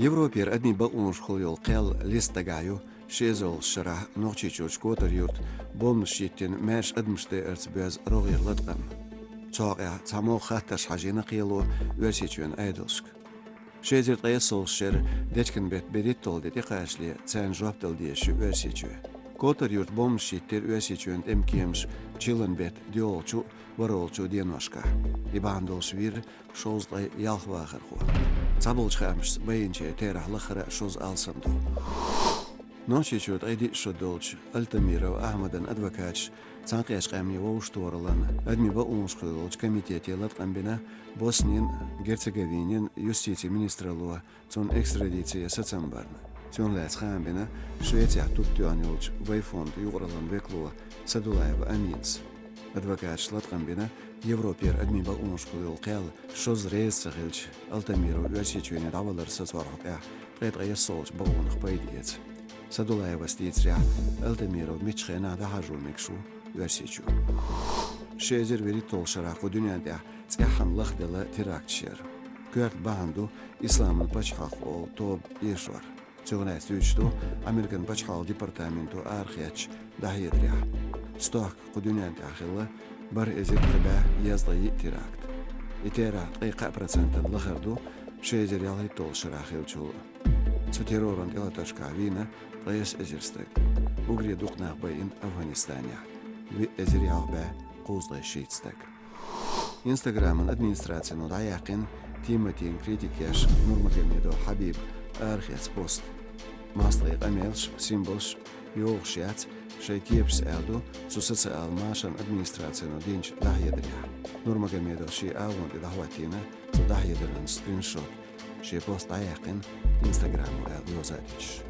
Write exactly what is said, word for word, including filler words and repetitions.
Европера адамийн бакъонашкахула йолу кхел листа дагахь ю ши эзарлагӀчу шарахь Нохчийчуьрчу Котар-Юьрта бомбанаш йиттина, маьрша адамаш дайарца боьзна рогӀера латкъам. Цу хьокъехь цхьа могӀа хаттарш хьажийна кхело Оьрсийчоьнан Ӏедалшка. Ши эзар ткъе иссалгӀачу шеран дечкен беттан берхӀитталгӀа де тӀекхачале царна жоп дала дезаш ю Оьрсийчоь. Котар-Юьрта бомбанаш йиттира Оьрсийчоьнан тӀеман кемаша чиллан беттан доьалгӀачу а, ворхӀалгӀачу а деношкахь. И бахьана долуш вийра шовзткъе ялх вахархо. Цхьаболчу хаамашца, байинчеран терахь лахара а шозза алсам ду. Нохчийчуьра ткъе диъ шо долчу Альтамиров Ахьмадан адвокаташа Цхьаьнакхеттачу Къаьмнийн вовшахтохараллин адамийн бакъонашкахула йолчу комитете латкъам бина Боснин, Герцеговинин юстицин министралло цунна экстрадици сацам барна. Цунах лаьцна хаам бина Швецехь туп тоьхна йолчу Вайфонда юкъараллин векало Садулаева Аминас. Адвокаташа латкъам бина Европера адамийн бакъонашкахула йолу кхел шозза реза ца хилча, Альтамиров Оьрсийчоьне дӀавалар сацорхьама тӀехь ткъе ткъе иссалгӀачу бакъонах пайда эца. Садулаевас дийцарехь, Альтамиров муьлххачу хенахь дӀахьажо мегаш ву Оьрсийчу. Ши эзар вуьрхӀитталгӀачу шарахь кху дуьнен тӀехь цӀеххьана лахделла теракташ яра. Коьрта бахьана ду Исламан пачхьалкх олу тоба эшор. Цунах лаьцна дуьйцуш ду Американ пачхьалкхан департаменто арахецначу дӀахьедарехь. Стохка кху дуьнен тӀехь хилла бархӀ эзар пхи бӀе дезткъе йиъ теракт. И терахь ткъе кхаа процентана лахара ду ши эзар ялхитталгӀачу шарахь хиллачул. Цу терроран тӀелатаршкахь вийна ткъайесна эзар стаг. Уггаре дукха нах байина Афганистанехь, виъ эзар ялх бӀе кхузткъе шийтта стаг. Инстаграман администрацино дӀаяьккхина Тиматин критика еш Нурмагомедов Хьабибан арахецна пост. МостагӀийн къамелаш, символаш йогӀуш яц шайн кепашца, аьлла ду цу социал машанан администрацино динчу дӀахьедарехь. Нурмагомедов шен агӀон тӀе дӀахӀоттийна цу дӀахьедаран скриншот, шен пост дӀаяьккхина Инстаграмо, аьлла йоза а дича.